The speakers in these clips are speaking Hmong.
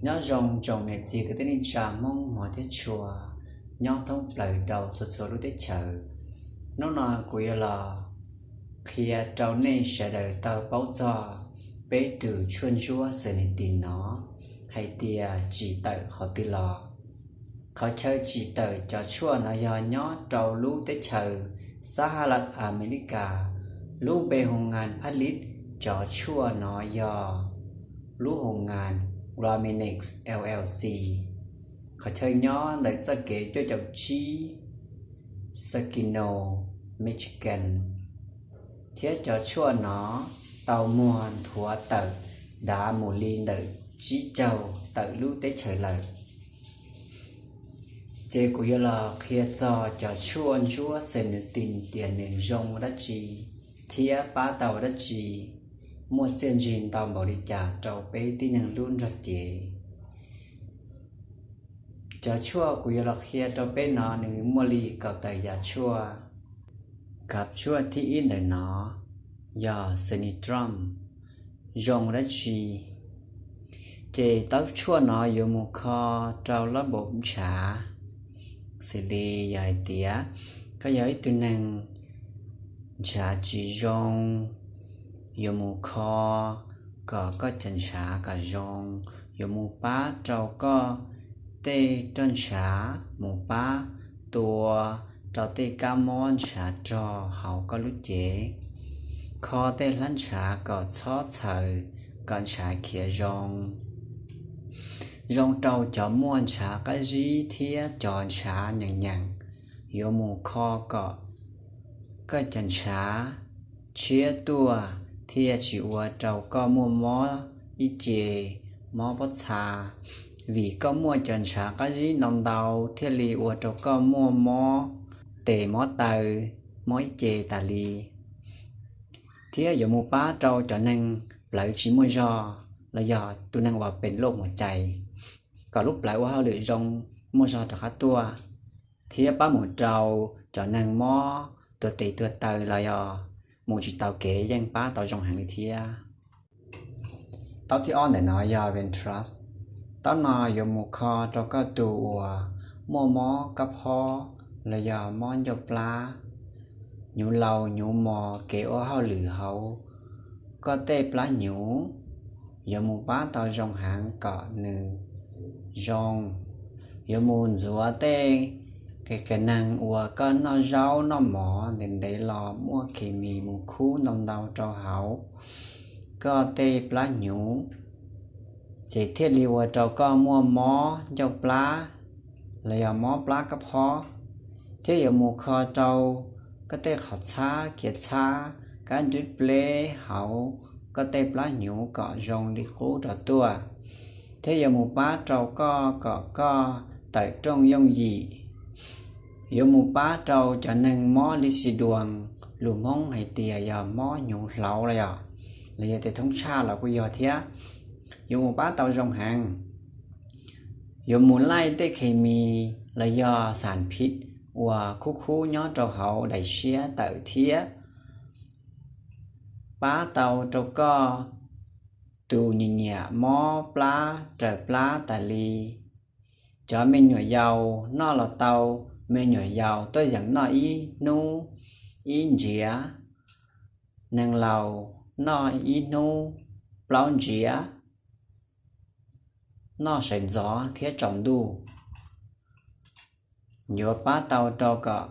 Nyob zoo tsoom niam txiv kwv tij neej tsa Hmoob hmov thiab tshua nyob thoob plaws rau txhua txhua lub teb chaws. Hnub no kuv yuav los qhia rau nej sawv daws tau paub txog peb tus tshuaj ntsuab Xenetin no hais tias tsim tawm qhov twg los. Qhov chaw tsim tawm cov tshuaj no yog nyob rau lub teb chaws Xab Has Las Amelikas, lub npe hoo ngas phab lib cov tshuaj no yog lub hoo ngas Raminex L L C. Qhov chaw nyob ntawm txoj kev cuaj caum tsib Saginaw, Michigan, thiab cov tshuaj no tau muag nthuav tawm dav mus li ntawm tsib caug tawm lub teb chaws lawm. Ces kuv yuav los qhia txog cov tshuaj ntsuab Xenetin tias nws zoo dab tsi thiab pab tau dab tsi, muaj txiaj ntsig ntau npaum li cas rau peb tib neeg lub nrog cev. Cov tshuaj kuv yuav los qhia rau peb no nws muaj li kaum tawm yam tshuaj. Kav tshuaj thib ib ntawm no yog Xenitrom, zoo dab tsi? Ces taub tshuaj no yuav mus kho rau lab npaum ntshav, xws li yog hais tias koj yog ib tug neeg ntshav tsis zoo, yuav mus kho kom koj cov ntshav kom zoo, yuav mus pab rau koj tej roj ntshav mus pab tua rau tej kab mob ntshav rog hauv koj lub cev, kho tej hlab ntshav kom txhob txhaws, kom ntshav khiav zoo. Zoo rau cov muaj ntshav qab zib thiab cov ntshav nyeem nyeem, yuav mus kho kom koj cov ntshav tshiab tuaj thiaj tsis ua rau koj muaj mob ib ce, mob pob txha, vim koj muaj cov ntshav qab zib ntau ntau thiaj li ua rau koj muaj mob tes mob taw, mob ib ce tas li. Thiab yuav mus pab rau cov neeg plawv tsis muaj zog los yog tus neeg uas pem loj mus cais, kom lub plawv ua hauj lwm zoo, muaj zog rov qab tuaj, thiab pab mus rau cov neeg mob tuag tes tuag taw los yog mus tsis tau kev yeej pab tau zoo heev li thiab. Taub thib ob ntawm no yog Ventrust. Taub no yuav mus kho rau koj tus uas muaj mob kab phob los yog mob ncauj plab, hnyuv laus hnyuv mos kev ua hauj lwm hauv koj tej plab hnyuv, yuav mus pab tau zoo heev kom nws zoo. Yuav mus ntxuav tej qias qias neeg uas koj noj zaub noj mov ntev ntev los muaj khes mis mus khub ntau ntau rau hauv koj tej plab hnyuv, ces thiaj li ua rau koj muaj mob ncauj plab los yog mob plab kab phob, thiab yuav mus kho rau koj tej qhov txhab, kiav txhab, kab nrwb pleb hauv koj tej plab hnyuv kom zoo li qub rov tuaj, thiab yuav mus pab rau koj kom koj tawm rooj yooj yim. Yuav mus pab rau cov neeg mob lis xis duas, lus Hmoob hais tias yog mob hnyuv hlauv los yog, los yog tias thoob tshaj los kuj yog thiab. Yuav mus pab tau zoo heev. Yuav mus laij tej khes mis los yog xas phiv uas khub khub nyob rau hauv daim siab tawm thiab pab tau rau koj tus nyiam nyiam mob plab raws plab tas li. Cov me nyuam yaus noj los tau, me nyuam yaus tuaj yeem noj ib hnub ib ntsiav, neeg laus noj ib hnub plaub ntsiav, noj sawv ntxov thiab tsaus ntuj, yuav pab tau rau kom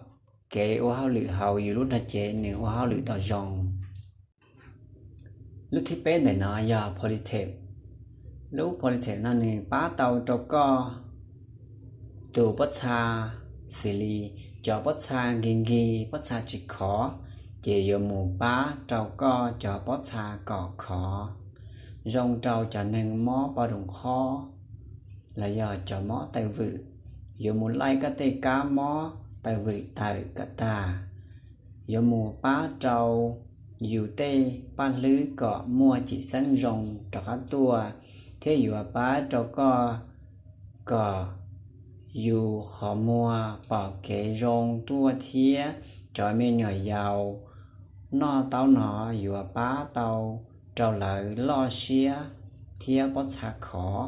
kev ua hauj lwm hauv yus lub nrog cev nws ua hauj lwm tau zoo. Lub thib peb ntawm no yog Polytape. Lub Polytape no nws pab tau rau koj tus pob txha, xws li cov pob txha nkig nkig, pob txha tsis khov, ces yuav mus pab rau koj cov pob txha kom khov. Zoo rau cov neeg mob poj room qhob los yog cov mob taw vwm, yuav mus laij koj tej kab mob taw vwm tawm kom tag. Yuav mus pab rau yus tej paj hlwb kom muaj cim xeeb zoo rov qab tuaj, thiab yuav pab rau koj kom yus qhov muag pom kev zoo tuaj thiab. Cov me nyuam yaus noj taub no yuav pab tau rau lawv loj siab thiab pob txha khov.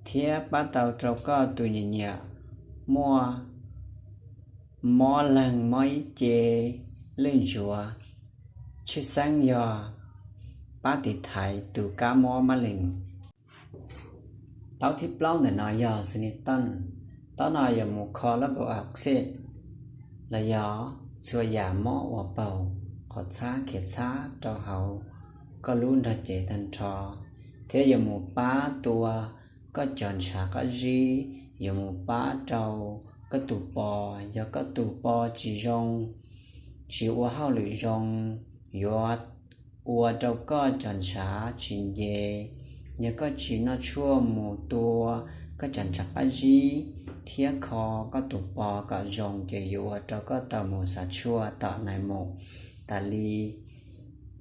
thiab pab tau rau koj tus nyiam nyiam muaj mob leeg, mob ib ce, lwj ntsuav, tshwj xeeb yog pab tiv thaiv tus kab mob mab lees. Taub thib plaub ntawm no yog xas nis tooj. Taub no yuav mus kho lab npaum a xej los yog txhua yam mob ua paug, qhov txhab khiav txhab rau hauv koj lub nrog cev tag nrho, thiab yuav mus pab tua koj cov ntshav qab zib, yuav mus pab rau koj tus pos. Yog koj tus pos tsis zoo, tsis ua hauj lwm zoo, yuav ua rau koj cov ntshav tsis nce. Yog koj tsis noj tshuaj mus tua koj cov ntshav qab zib thiab kho koj tus pos kom zoo ces yuav ua rau koj tau mus xav tshuaj tom nais maum tas li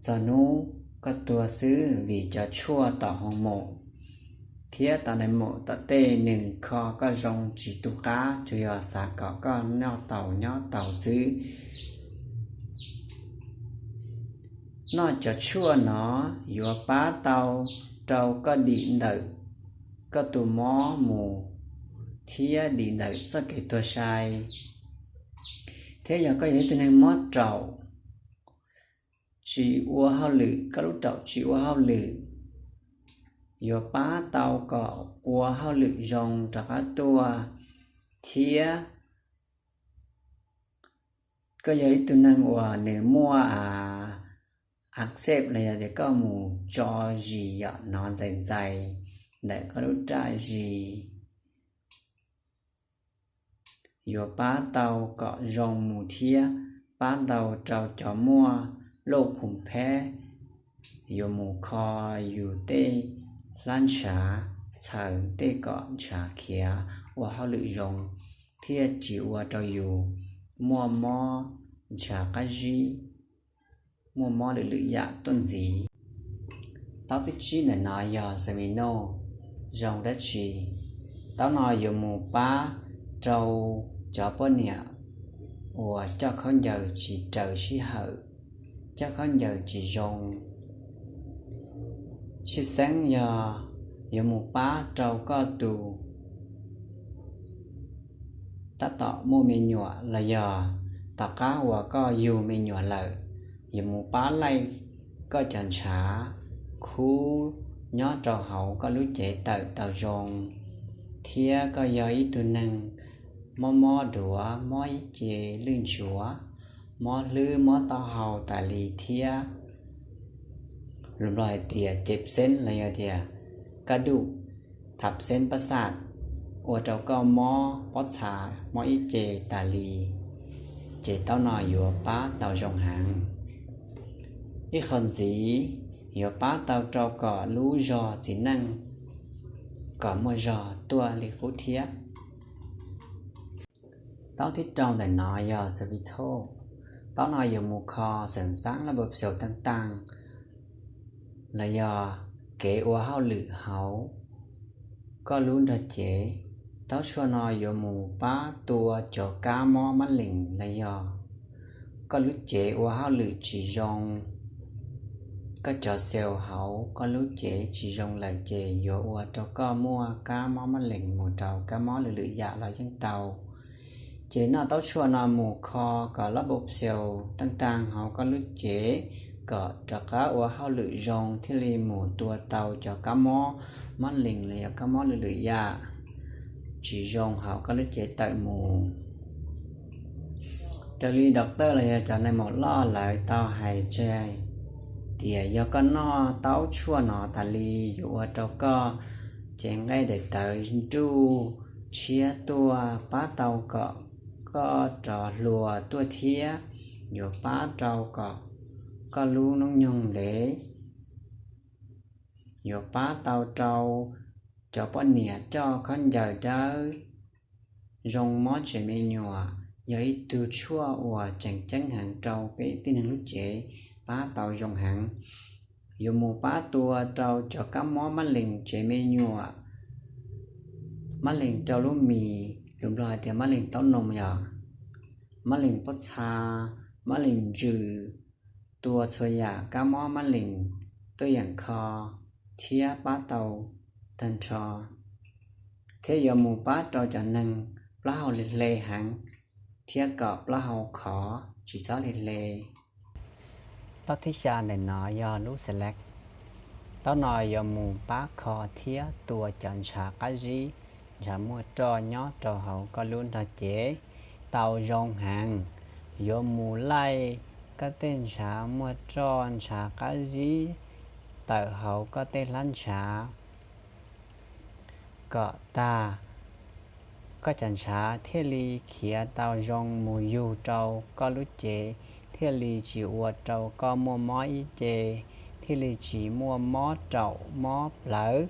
txog hnub koj tuag xwb, vim cov tshuaj tom hoo maum thiab tom nais maum tom tej nws kho koj zoo tsis tu qab, tsuas yog xav kom koj noj tau nyob tau xwb. Noj cov tshuaj no yuav pab tau rau koj dim ntawm koj tus mob mus thiab dim ntawm txoj kev tuag sai. Thiab yog koj yog ib tug neeg mob raum, tsis ua hauj lwm, koj lub raum tsis ua hauj lwm, yuav pab tau kom ua hauj lwm zoo rov qab tuaj. Thiab koj yog ib tug neeg uas nws muaj a xej los yog tias koj mus tso zis yom, hnov ntxais ntxais ntawm koj lub raj zis, yuav pab tau kom zoo mus thiab pab tau rau cov muaj lauj phum pheb, yuav mus kho yus tej hlab ntshav, txhawm tej kom ntshav khiav ua hauj lwm zoo, thiaj tsis ua rau yus muaj mob ntshav qab zib, muaj mob lwm lwm yam tuaj ntxiv. Taub thib tsib ntawm no yog xas mis noj, zoo dab tsi? Taub no yuav mus pab rau cov poj niam uas coj khaub ncaws tsis raws sij hawm, coj khaub ncaws tsis zoo. Tshwj xeeb yog yuav mus pab rau koj tus tab tom muaj me nyuam los yog tom qab uas koj yug me nyuam lawm, yuav mus pab laij koj cov ntshav khub nyob rau hauv koj lub cev tawm tau zoo. Thiab koj yog ib tug neeg mob mob duav, mob ib ce, lwj ntsuav, mob hlwb, mob taub hau tas li thiab. Lus Nplog hais tias cev pxeeb los yog tias kaj duj, thab pxeeb pab xaj, ua rau koj mob pob txha, mob ib ce tas li, ces taub no yuav pab tau zoo heev. Ib qho ntxiv, yuav pab tau rau kom lub zog txiv neej kom muaj zog tuaj li qub thiab. Taub thib rau ntawm no yog xas vis thoj. Taub no yuav mus kho xeem xaab lab npau xyaum taaj taaj los yog kev ua hauj lwm hauv koj lub nrog cev. Taub tshuaj no yuav mus pab tua cov kab mob mab lees los yog koj lub cev ua hauj lwm tsis zoo, koj cov xel hauv koj lub cev tsis zoo lawm ces yuav ua rau koj muaj kab mob mab lees mus rau kab mob lwm lwm yam los yeej tau. Ces noj taub tshuaj no mus kho kom lab npau xyaum taaj taaj hauv koj lub cev kom rov qab ua hauj lwm zoo thiaj li mus tua tau cov kab mob mab lees los yog kab mob lwm lwm yam tsis zoo hauv koj lub cev tawm mus. Raws li doctor los yog cov nais maum loj lawv tau hais tseg tias yog koj noj taub tshuaj no tas li yuav ua rau koj cev nqaij daim tawv nruj tshiab tuaj, pab tau kom koj rov hluas tuaj thiab yuav pab rau kom koj lub hnub nyoog ntev. Yuav pab tau rau cov poj niam coj khaub ncaws dawb, zoo mob tsev me nyuam, yog ib tug tshuaj uas tseem ceeb heev rau peb tib neeg lub cev, pab tau zoo heev. Yuav mus pab tua rau cov kab mob mab lees tsev me nyuam, mab lees rau lub mis, lus Nplog hais tias mab lees taub noo yog, mab lees pob txha, mab lees ntsws, tua txhua yam kab mob mab lees tuaj yeem kho thiab pab tau tag nrho. thiab yuav mus pab rau cov neeg plaub hau hle hle heev thiab kom plaub hau khov tsis txhob hle hle. Taub thib xya ntawm no yog lub Select. Taub no yuav mus pab kho thiab tua cov ntshav qab zib, ntshav muaj roj nyob rau hauv koj lub nrog cev tau zoo heev. Yuav mus laij koj tej ntshav muaj roj ntshav qab zib tawm hauv koj tej hlab ntshav kom tag, koj cov ntshav thiaj li khiav tau zoo mus yug rau koj lub cev, thiaj li tsis ua rau koj muaj mob ib ce, thiaj li tsis muaj mob raum mob plawv,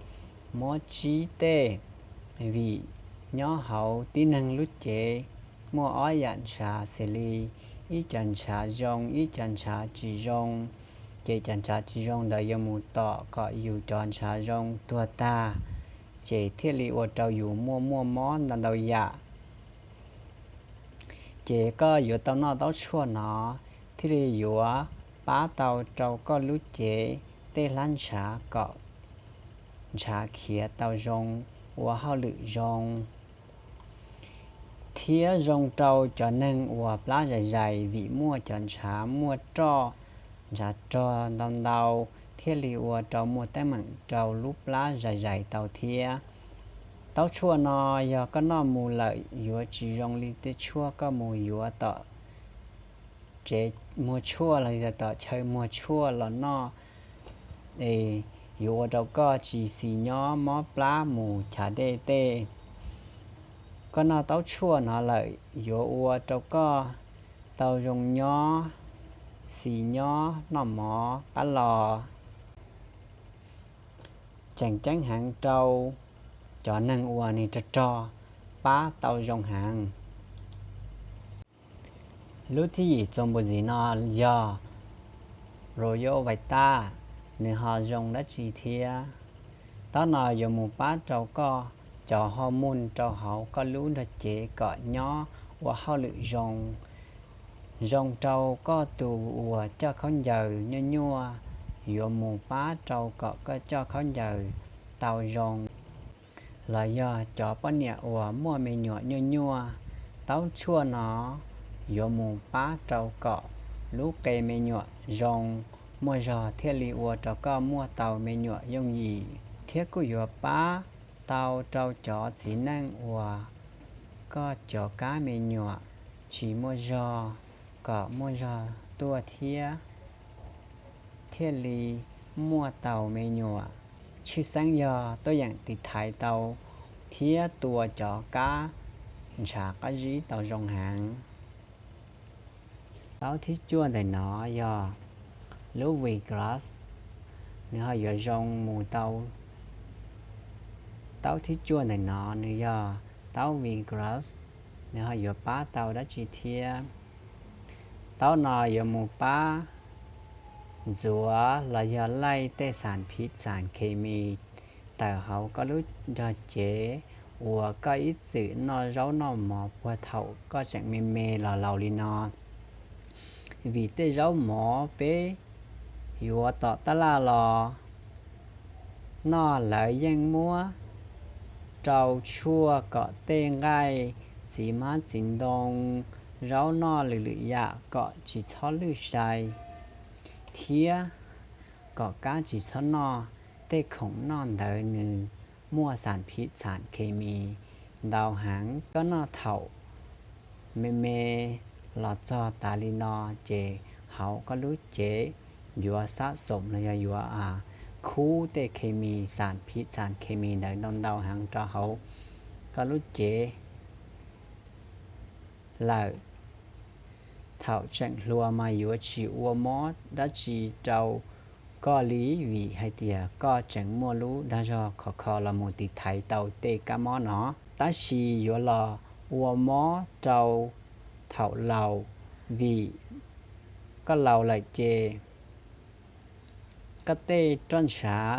mob tsib tej. Vim nyob hauv tib neeg lub cev muaj ob yam ntshav xws li ib cov ntshav zoo ib cov ntshav tsis zoo, ces cov ntshav tsis zoo ntawd yuav mus tom kom yus cov ntshav zoo tuag tag, ces thiaj li ua rau yus muaj muaj mob ntau ntau yam. Ces koj yuav tau noj taub tshuaj no thiaj li yuav pab tau rau koj lub cev tej hlab ntshav kom ntshav khiav tau zoo, ua hauj lwm zoo, thiab zoo rau cov neeg uas plab zais zais vim muaj cov ntshav muaj roj, ntshav rog ntau ntau, thiaj li ua rau muaj teeb meem rau lub plab zais zais tau thiab. Taub tshuaj no yog koj noj mus lawm yuav tsis zoo li tej tshuaj koj mus yuav tom tsev muag tshuaj los yog tom chaw muag tshuaj los noj, es yuav ua rau koj tsis xis nyob mob plab mus chav dej tej. Koj noj taub tshuaj no lawm yuav ua rau koj tau zoo nyob, xis nyob noj mov qab los. Tseem ceeb heev rau cov neeg uas nws rog rog, pab tau zoo heev. Lub thib yim txuas npus ntxiv no yog Royal Vita, nws ho zoo dab tsi thiab? Taub no yuav mus pab rau koj cov hormone rau hauv koj lub nrog cev kom nyob ua hauj lwm zoo, zoo rau koj tus uas coj khaub ncaws nyuaj nyuaj, yuav mus pab rau kom koj coj khaub ncaws tau zoo, los yog cov poj niam uas muaj me nyuam nyuaj nyuaj. Taub tshuaj no yuav mus pab rau kom lub qe me nyuam zoo, muaj zog thiaj li ua rau koj muaj tau me nyuam yooj yim, thiab kuj yuav pab tau rau cov txiv neej uas koj cov kab me nyuam tsis muaj zog kom muaj zog tuaj thiab thiaj li muaj tau me nyuam. Tshwj xeeb yog tuaj yeem tiv thaiv tau thiab tua cov kab ntshav qab zib tau zoo heev. Taub thib cuaj ntawm no yog lub Wheatgrass, nws ho yuav zoo mus tau. Taub thib cuaj ntawm no nws yog taub Wheatgrass, nws ho yuav pab tau dab tsi thiab? Taub no yuav mus pab ntxuav los yog laij tej xas phiv xas khes mis tawm hauv koj lub nrog cev uas koj ib txwm noj zaub noj mov puag thaum koj tseem me me los laus li no. Vim tej zaub mov peb yuav tom tab laj los noj lawv yeej muab rau tshuaj kom tej nqaij, txiv hmab txiv ntoo, zaub noj lwm lwm yam kom tsis txhob lwj sai, thiab kom kab tsis txhob noj tej khoom noj ntawd nws muaj xas phiv xas khes mis ntau heev. Koj noj thaum me me los txog tas li no ces hauv koj lub cev yuav xab xoom los yog yuav khub tej khes mis xas phiv xas khes mis ntawd ntau ntau heev rau hauv koj lub cev lawm. Thaum tseem hluas mas yuav tsis ua mob dab tsi rau koj li, vim hais tias koj tseem muaj lub dag zog khov kho los mus tiv thaiv tau tej kab mob no. Tab sis yuav los ua mob rau thaum laus, vim koj laus lawm ces koj tej roj ntshav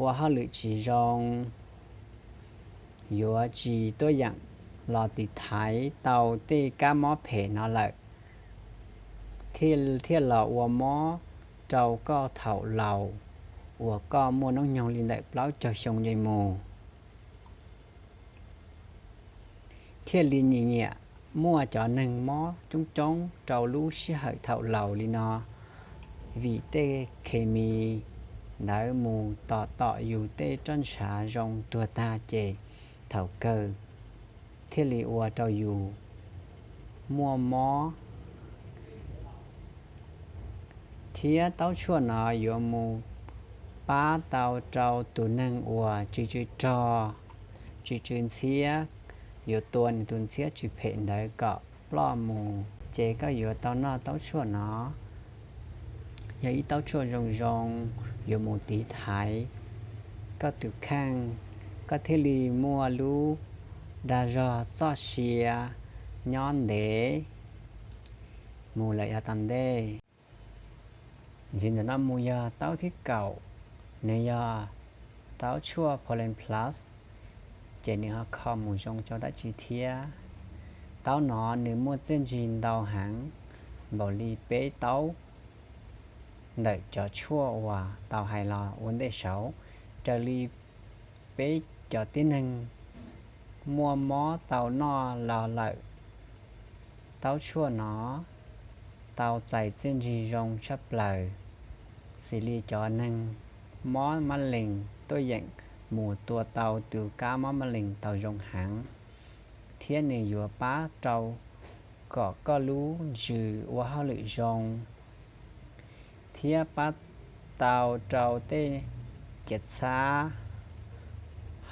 ua hauj lwm tsis zoo, yuav tsis tuaj yeem los tiv thaiv tau tej kab mob phem no lawm, thiaj los ua mob rau koj thaum laus uas koj muaj hnub nyoog li ntawm plaub caug xyoo mus. Thiaj li nyiam nyiam muaj cov neeg mob coob coob rau lub sij hawm thaum laus li no, vim tej khes mis ntawd mus tom tom yus tej roj ntshav zoo tuag tag ces thaum kawg thiaj li ua rau yus muaj mob. Thiab taub tshuaj no yuav mus pab tau rau tus neeg uas tsw tsw rog, tsw tsw ntxhiab, yuav tua nws tus ntxhiab tsw phem ntawd kom ploj mus, ces koj yuav tau noj taub tshuaj no. Yog ib taub tshuaj zoo zoo, yuav mus tiv thaiv koj tus kheej, koj thiaj li muaj lub dag zog txoj sia nyob ntev mus lawm yav tom ntej. Ntxiv ntawm no mus yog taub thib kaum, nws yog taub tshuaj Pollen Plus, ces nws ho kho mus zoo rau dab tsi thiab? Taub no nws muaj txiaj ntsig ntau heev, npaum li peb taub ntawm cov tshuaj uas tau hais los ua ntej saud. Raws li peb cov tib neeg muaj mob tau noj los lawm, taub tshuaj no tau txais txiaj ntsig zoo tshaj plaws. Xws li cov neeg mob mab lees tuaj yeem mus tua tau tus kab mob mab lees tau zoo heev, thiab nws yuav pab rau kom koj lub ntsws ua hauj lwm zoo, thiab pab tau rau tej kev txhab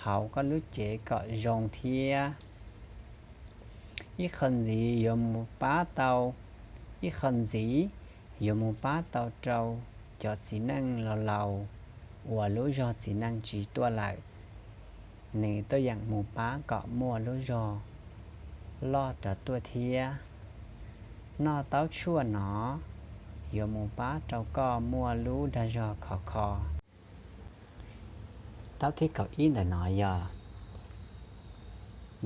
hauv koj lub cev kom zoo thiab. Ib qho ntxiv yuav mus pab tau, ib qho ntxiv yuav mus pab tau rau cov txiv neej laus laus uas lub zog txiv neej tsis tuaj lawm, nws tuaj yeem mus pab kom muaj lub zog loj rov tuaj thiab. Noj taub tshuaj no yuav mus pab rau koj muaj lub dag zog khov kho. Taub thib kaum ib ntawm no yog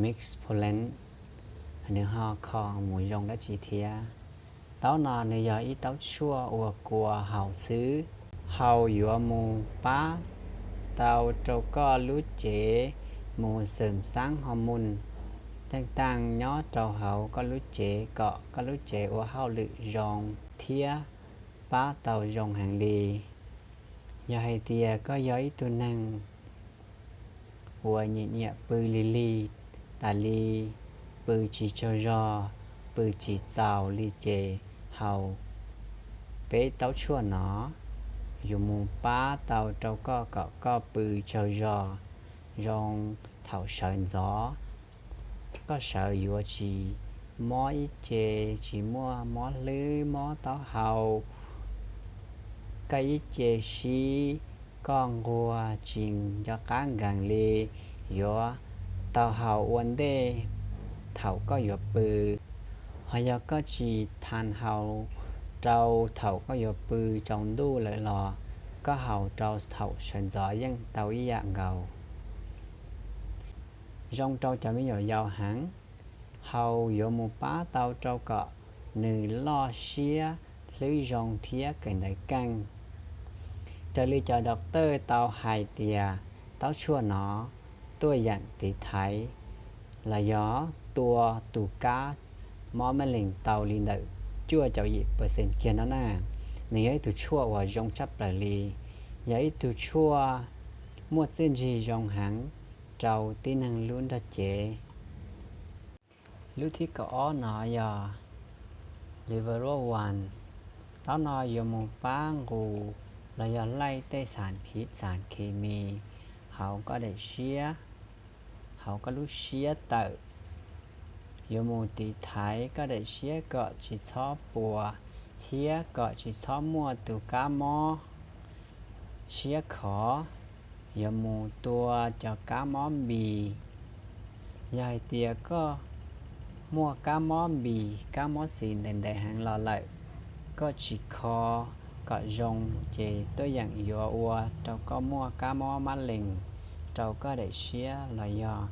Mix Pollen, nws ho kho mus zoo dab tsi thiab? Taub no nws yog ib taub tshuaj uas kua haus xwb. Haus yuav mus pab tau rau koj lub cev mus xeem xaab hormone teej taaj nyob rau hauv koj lub cev kom koj lub cev ua hauj lwm zoo thiab pab tau zoo heev li. Yog hais tias koj yog ib tug neeg uas nyiam nyiam pw lig lig, tas li pw tsis tsaug zog, pw tsis txaus li ces haus peb taub tshuaj no yuav mus pab tau rau koj kom koj pw tsaug zog, zoo thaum sawv ntxov koj sawv yuav tsis mob ib ce, tsis muaj mob hlwb mob taub hau. Koj ib ce sib, koj nquag tsis nco qab nkees li, yuav tau haus ua ntej thaum koj yuav pw. Ho yog koj tsis tau haus rau thaum koj yuav pw tsaus ntuj lawm los koj haus rau thaum sawv ntxov yeej tau ib yam nkaus. Zoo rau cov me nyuam yaus heev, haus yuav mus pab tau rau kom nws loj siab, hlwb zoo thiab kawm ntawv keej. Raws li cov doctor tau hais tias taub tshuaj no tuaj yeem tiv thaiv los yog tua tus kab mob mab lees tau li ntawm cuaj caum yim percent kiag no na. Nws yog ib tug tshuaj uas zoo tshaj plaws li, yog ib tug tshuaj muaj txiaj ntsig zoo heev rau tib neeg lub nrog cev. Lub thib kaum ob no yog Liverol One. Taub no yuav mus pab nqus los yog laij tej xas phiv xas khes mis hauv koj daim siab, hauv koj lub siab tawm. Yuav mus tiv thaiv koj daim siab kom tsis txhob puas thiab kom tsis txhob muaj tus kab mob siab khov. Yuav mus tua cov kab mob npis. Yog hais tias koj muaj kab mob npis, kab mob xis ntev ntev heev los lawm, koj tsis kho kom zoo ces tuaj yeem yuav ua rau koj muaj kab mob mab lees rau koj daim siab los yog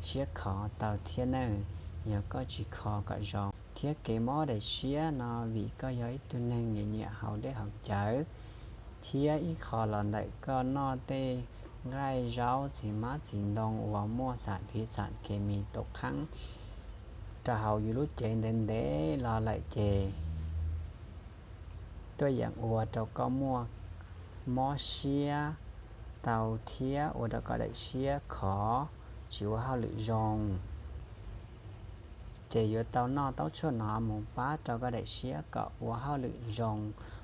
siab khov tau thiab nawb, yog koj tsis kho kom zoo. Thiab kev mob daim siab no vim koj yog ib tug neeg nyiam nyiam haus dej haus cawv, thiab ib qho los ntawm koj noj tej nqaij zaub txiv hmab txiv ntoo uas muaj xas phiv xas khes mis tau qhaab rau hauv yus lub cev ntev ntev los lawm ces tuaj yeem ua rau koj muaj mob siab tau thiab ua rau koj daim siab khov, tsis ua hauj lwm zoo. Ces yuav tau noj taub tshuaj no mus pab rau koj daim siab kom ua hauj lwm zoo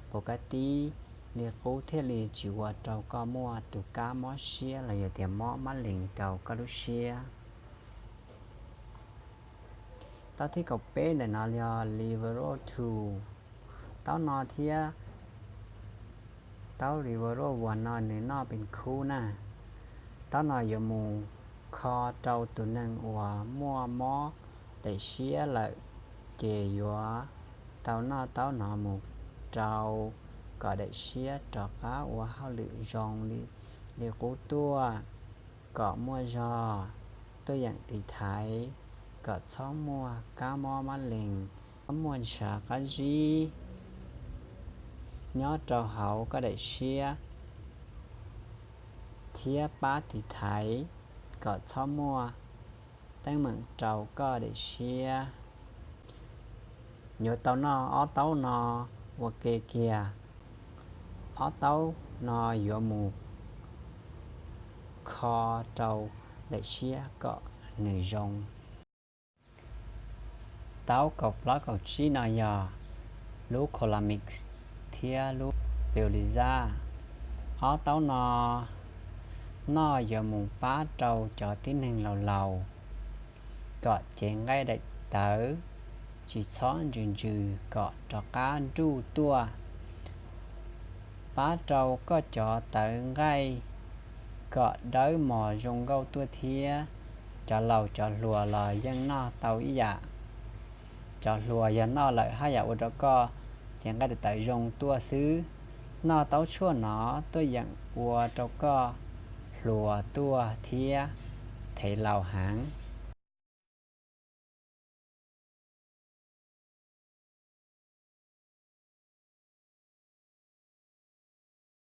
puas kab tib li qub thiaj li tsis ua rau koj muaj tus kab mob siab los yog tias mob mab lees rau koj lub siab. Taub thib kaum peb ntawm no yog Liverol two. Taub no thiab taub Liverol one no nws noj pes khub na. Taub no yuav mus kho rau tus neeg uas muaj mob daim siab lawm, ces yuav tau noj taub no mus rau kom daim siab rov qab ua hauj lwm zoo li qub tuaj, kom muaj zog, tuaj yeem tiv thaiv kom txhob muaj kab mob mab lees, txhob muaj ntshav qab zib nyob rau hauv koj daim siab, thiab pab tiv thaiv kom txhob muaj teeb meem rau koj daim siab. Yuav tau noj ob taub no ua ke kiag. Ob taub no yuav mus kho rau daim siab kom nws zoo. Taub kaum plaub kaum tsib no yog lub Colamix thiab lub Peuliza. Ob taub no noj yuav mus pab rau cov tib neeg laus laus kom cev nqaij daim tawv tsis txhob ntsws ntsws kom rov qab nruj tuaj, pab rau koj cov tawv nqaij kom dawb mos zoo nkauj tuaj thiab. Cov laus cov hluas los yeej noj tau ib yam. Cov hluas yog noj lawm haj yam ua rau koj cev nqaij daim tawv zoo tuaj xwb. Noj taub tshuaj no tuaj yeem ua rau koj hluas tuaj thiab thev laus heev.